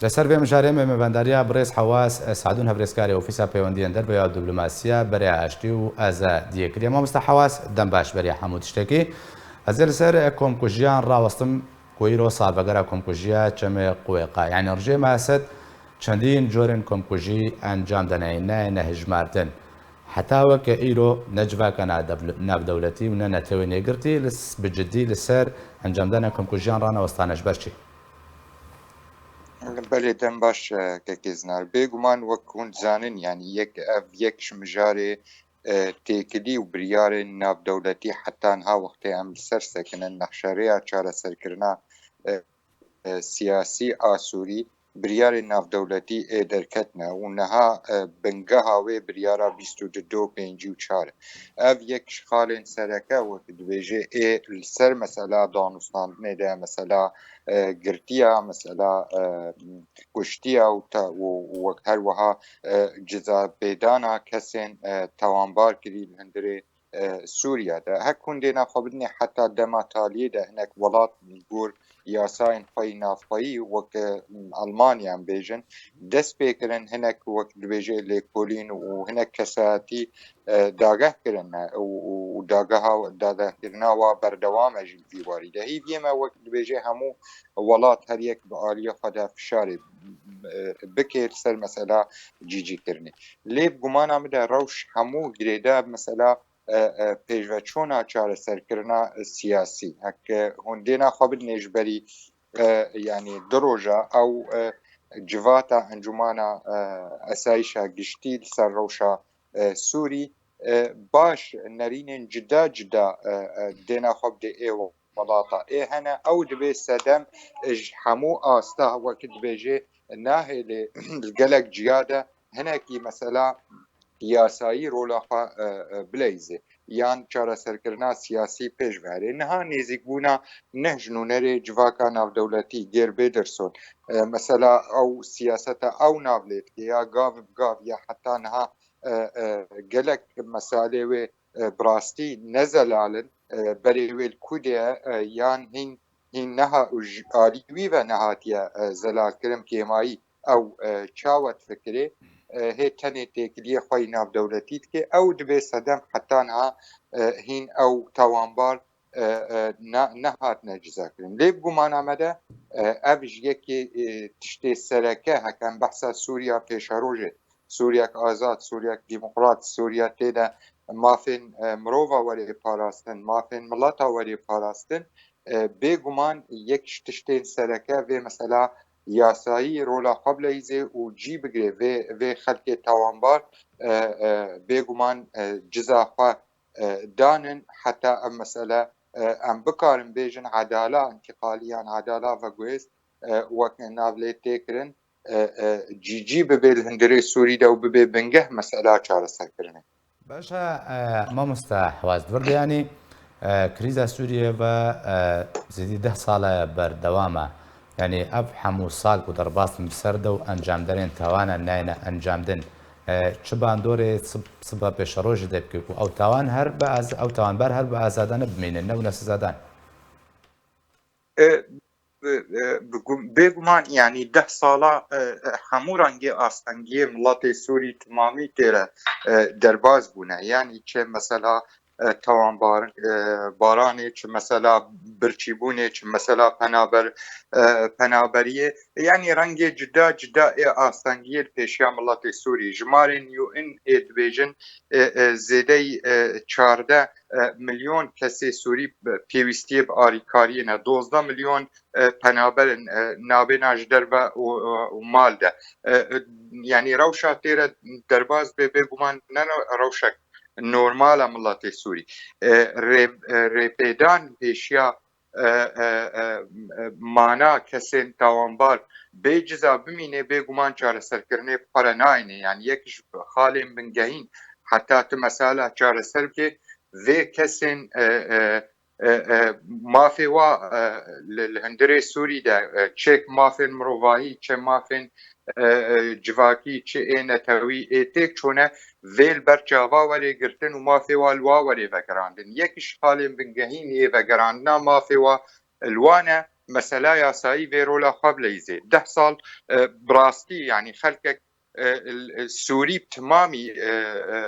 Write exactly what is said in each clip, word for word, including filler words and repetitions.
لەسەر vê mijarê me mêvendariya birêz Hewas Sadûn, hevrêzkarê Ofîsa Peywendiyên Derve ya Diplomasiya Bereya Aştî û Azadiyê kiriye. Mamosta Hewas, dem baş beriya hemû tiştekî. Ez ê li ser komkujiyan rawestim ku îro salvegera komkujiya Çemê Quwêqa. Yanî rojê me Esed çendîn corên komkujî encam dane, nayêne hijmartin. Heta weke îro ne civaka nadevl-, navdewletî û ne netewên yekgirtî li s-, bi cidî li ser encamdana komkujiyan ranewestane. Ji ber çi? Belê, dem baş, e, kekê Zinar. Bêguman wek hûn dizanin, yanî yek, ev yek ji mijarê, e, têkilî û biryarên navdewletî heta niha wextê em li ser sekinin, nexşerêya çareserkirina, e, e, siyasî a Sûrî, biryarên navdewletî ê derketine û niha, e, bingeha wê biryara bîst û du pêncî û çar e. Ev yek ji xalên sereke wek dibêje ê li ser mesela danûstandinê de, mesela, e, girtiya, mesela, e, kuştiya û te-, û, û wek her wiha, e, cizapêdana kesên, e, tawanbar kirî li hundirê, e, Sûriye de. Hek hûn dêna xwe bidinê heta dema taliyê de hinek welat li gor yasayên xwe yî navxweyî wek, e, Almanya em bêjin, dest pê kirin hinek wek dibêje lêkolîn û hinek kesayetî, e, dageh kirine û, û, û dageha, dagehkirina wa berdewam e jî li vî warî de. Hîviyê me wek dibêje hemû welat her yek bi aliyê xwe de fişarê, e, bike li ser mesela cîcîkirinê. Lê bi gumana min de rewş hemû girêdayî mesela, e, e, pêşveçûna çareserkirina siyasî. Heke hûn dêna xwe bidinê ji berî, e, yanî du roja ew, e, civata Encûmana, e, Esayîşa Giştî li ser rewşa, e, Sûrî, e, baş nerînên cida cida, e, e, dêna xwe bidê ê welata ê hene. Ew dibê sedem, e, ji hemû asta wek dibêje nahêlê li gelek ciya de hinekî mesela yasayî rola xwe, e, e, bileyzê yan çareserkirina siyasî pêş ve here. Niha nêzîkbûna neh ji nûnerê civaka navdewletî Geir Pedersen, e, mesela ew siyaseta ew nav lê dike ya gav bi gav ya heta niha, e, e, gelek mesalê wê, e, bi rastî ne zelal in, e, berê wê li ku de ye, e, yan hîn, hîn neha û ji alî wî ve nehatiye, e, zelalkirin kêmayî. Ew, e, çawa difikirê, e, hê tenê têkiliyê xwe yî navdewletî dike, ew dibê sedem heta niha, e, hîn ew tawanbar, e, e, ne-, nehatine cizakirin. Lê bi gumana me de, e, ev ji yekê, e, tiştê sereke, heke em behsa Sûriya pêşerojê, Sûriyek azad, Sûriyek demokrat, Sûriye tê de mafên, e, mirova were parastin, mafên mileta were parastin, e, bêguman yek ji tiştên sereke vê mesela yasayî rola xwe bileyzê û cî bigire vê, vê xelkê tawanbar, e, e, bêguman, e, ciza xwe, e, danin heta ev mesele, e, em bikarin bêjin edala întîqalî yan edala veguhêz, e, wek nav lê tê kirin, e, e, cî cî bibe li hundirê Sûrî de û bibe bingeh mesela çareserkirinê. Baş e, e, mamosta Hewaz, di vir de yanî, e, krîza Sûriyê ve, e, zêdî deh sal e berdewam e. Yanî ev hemû sal ku derbas in bi ser de û encamderên tawana nayêne encamdin. E, çi bandorê sib-, siba pêşerojê de bike ku ew tawan her bi az-, ew tawanber her bi azadane bimînin, ne wina sizadan? E, e, e, bi gum-, bêguman, yanî deh sala, e, e, hemû rengê astengiyê miletê Sûrî timamî tê re, e, derbas bûne. Yanî çi mesela, e, tawanbar-, e, baranê, çi mesela birçîbûnê, çi mesela penaber-, e, penaberiyê. Yanî rengê cida cida ê astengiyê li pêşiya miletê Sûrî. Jimarên U N ê dibêjin, e, e, zêdeyî, e, çardeh, e, milyon kesê Sûrî bi, pêwîstiyê bi alîkariyê ne. Dozdeh milyon, e, penaber in, e, nabêna ji derve û, û, û mal de. E, e, yanî rewşa tê re derbas bê, bêguman ne re-, rewşek normal e miletê Sûrî. E, rê-, e, rêpêdan pêşiya, e, e, e, e, mana kesên tawanbar bê ciza bimîne, bêguman çareserkirinê bi xwe re nayêne. Yanî yek ji xalên bingehîn heta tu mesela çareser bike vê kesên, e, e, e, e, mafê wa, e, li, li hundirê Sûrî de, e, çek mafên mirovahî, çe mafên, e, e, civakî, çi ê netewî ê têk çûne, vê li ber çava were girtin û mafê wa li wa were vegerandin. Yek ji xalên bingehîn ê vegerandina mafê wa li wan e, mesela yasayî vê rola xwe bileyzê. Deh sal, e, bi rastî, yanî xelkek, e, l-, Sûrî bi timamî, e, e, e,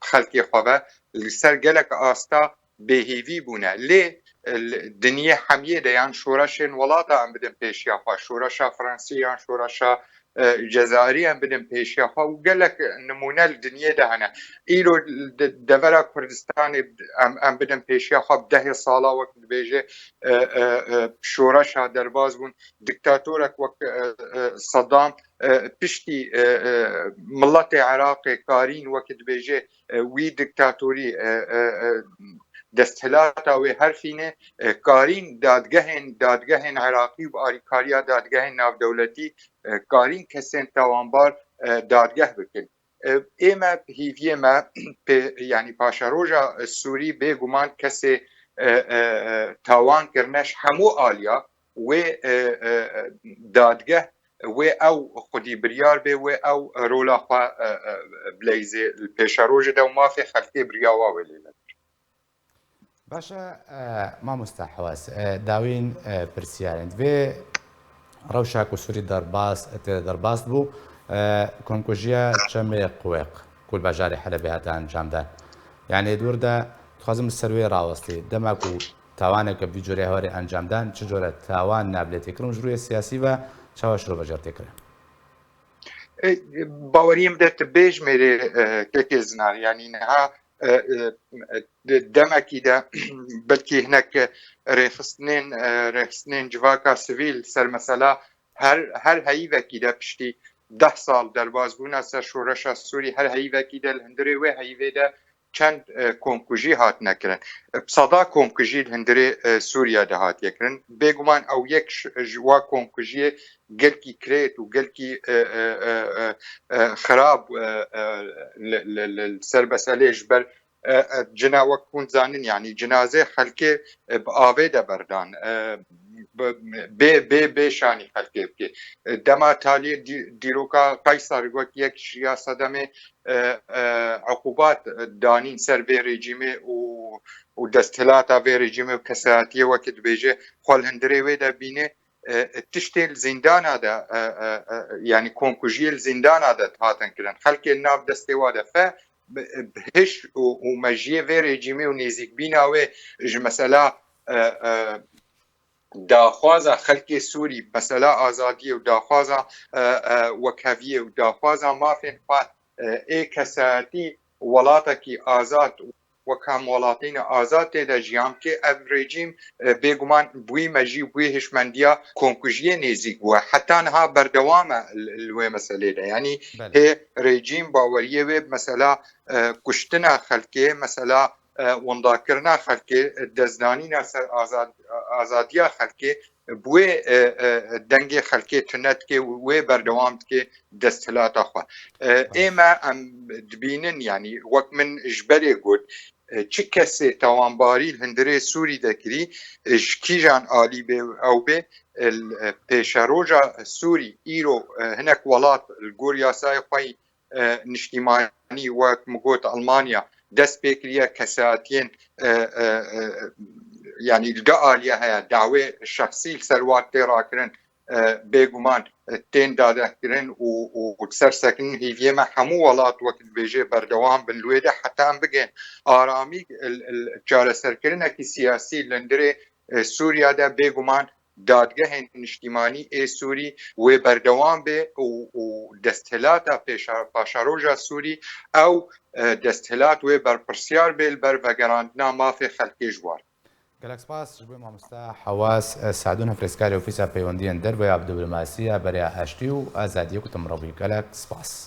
bi xelkê xwe ve li ser gelek asta bêhêvî bûne. Lê, e, li dinyê hemiyê de yan şoreşên welata em bidin pêşiya xwe, şoreşa Fransî yan şoreşa, e, Cezayirî em bidin pêşiya xwe û gelek nimûne li dinyê de hene. Îro de-, devera Kurdistanê em, em bidin pêşiya xwe bi dehê sala wek dibêje, e, e, e, şoreşa derbas bûn. Diktatorek wek, e, e, Saddam, e, piştî, e, e, miletê Iraqê Karîn wek dibêje, e, wî diktatorî, e, e, e, desthilata wê herfîne, e, Karîn dadgehên, dadgehên Iraqî û bi alîkariya dadgehên navdewletî, e, Karîn kesên tawanbar, e, dadgeh bikin. E, ê me, hîviyê me, pê, yanî paşeroja Sûrî bêguman kesê, e, e, e, tawan kirine ji hemû aliya wê, e, e, e, dadgeh, wê ew xwedî biryar bê, wê ew rola xwe, e, e, bileyzê li pêşerojê de û mafê xelkê biriya wa wê lê vekir. Baş e, e, mamoste Hewaz, e, dawîn, e, pirsiyarên. Vê rewşa ku Sûrî derbas, tê derbas bû, e, komkujiya Çemê Quwêq, ku li bajarê Helebê hate encamdan. Yanî dûr de dixwazim li ser wê rawestî. Dema ku tawaneke vî cûrê hewarê encamdan, çi cûre tawan nabile têkirin û ji rûyê siyasî ve çawa şirovejer têkirin? E, baweriyê min de tu bêjmêrê, e, kekê Zinar, yanî niha, e, e, de-, demekî de belkî hinek rêxistinên, e, rêxistinên civaka sivîl ser mesela her, her heyîvekî de piştî deh sal derbasbûna ser şoreşa Sûrî her heyîvekî de li hundirê wê heyîvê de çend, e, komkujî hatine kirin. E, bi seda komkujî li hundirê, e, Sûriye de hatiye kirin. Bêguman ew yek ji, ji wa komkujiyê gelkî kirêt û gelkî, e, e, e, e, e, xirab, e, e, li, li, li, li ser meselê ji ber, e, e, cina wek hûn zanin, yanî cinazê xelkê, e, bi avê de berdan. E, bi, bê, bê, bê şanî xelkê bikê. E, dema taliyê dî-, dîroka Qeysar wek yek ji ya sedemê, e, e, uqubat danîn ser vê rejîmê û, û desthilata vê rejîmê û kesayetiyê wekî dibêje xwe li hundirê wê de bîne, e, tiştê li zîndana de, e, e, e, yanî komkujiyê li zîndana de hatin kirin. Xelkê li nav destê wa de fe bi, bi hiş û, û mejiyê vê rejîmê û nêzîkbîna wê ji mesela, e, e, daxwaza xelkê Sûrî, mesela azadiyê û daxwaza, e, e, wekheviyê û daxwaza mafên xwe, e, ê kesayetî welatekî azad, wek hemwelatîne azad tê de jiyan bike, ev rejîm, e, bêguman bi wî mejî, bi wî hişmendiya komkujiyê nêzîk bûye. Heta niha berdewam e li, li wê meselê de. Yanî Belê. hê rejîm baweriyê wê bi mesela, e, kuştina xelkê, mesela, e, windakirina xelkê, e, destdanîna ser azad-, azadiya xelkê, bi wê, e, e, dengê xelkê tune dike û wê berdewam dike desthilata xwe. E, ê me em dibînin, yanî wek min ji berê got, e, çi kesê tawanbarî li hundirê Sûrî de kirî, e, ji kîjan alî bê ew bê, e, l-, e, pêşeroja Sûrî îro, e, hinek welat li gor yasayê xwe yî e, niştîmanî, wek min got, Almanya dest pê kiriye, kesayetiyên, e, e, e, yanî li du aliye heye, dawê şexsî li ser wan tê rakirin, e, bêguman, e, tên dadehkirin û, û, û sersekirin hîviyê me hemû welat wek dibêje berdewam bin li wê de heta em bigên aramî, il, il, çareserkirinekî siyasî li hundirê, e, Sûriya de bêguman dadgehên niştîmanî ê Sûrî wê berdewam be û, û desthilata pêşa-, paşeroja Sûrî ew, e, desthilat wê berpirsiyar be li ber vegerandina mafê xelkê ji war. Gelek spas ji bo mamoste Hewaz Sadûn, hevpirêzkarê Ofîsa Peywendiyên Derve ya Dîplomasiya Beriya Aştî û Azadiyê ku tu min re bûyî. Gelek spas.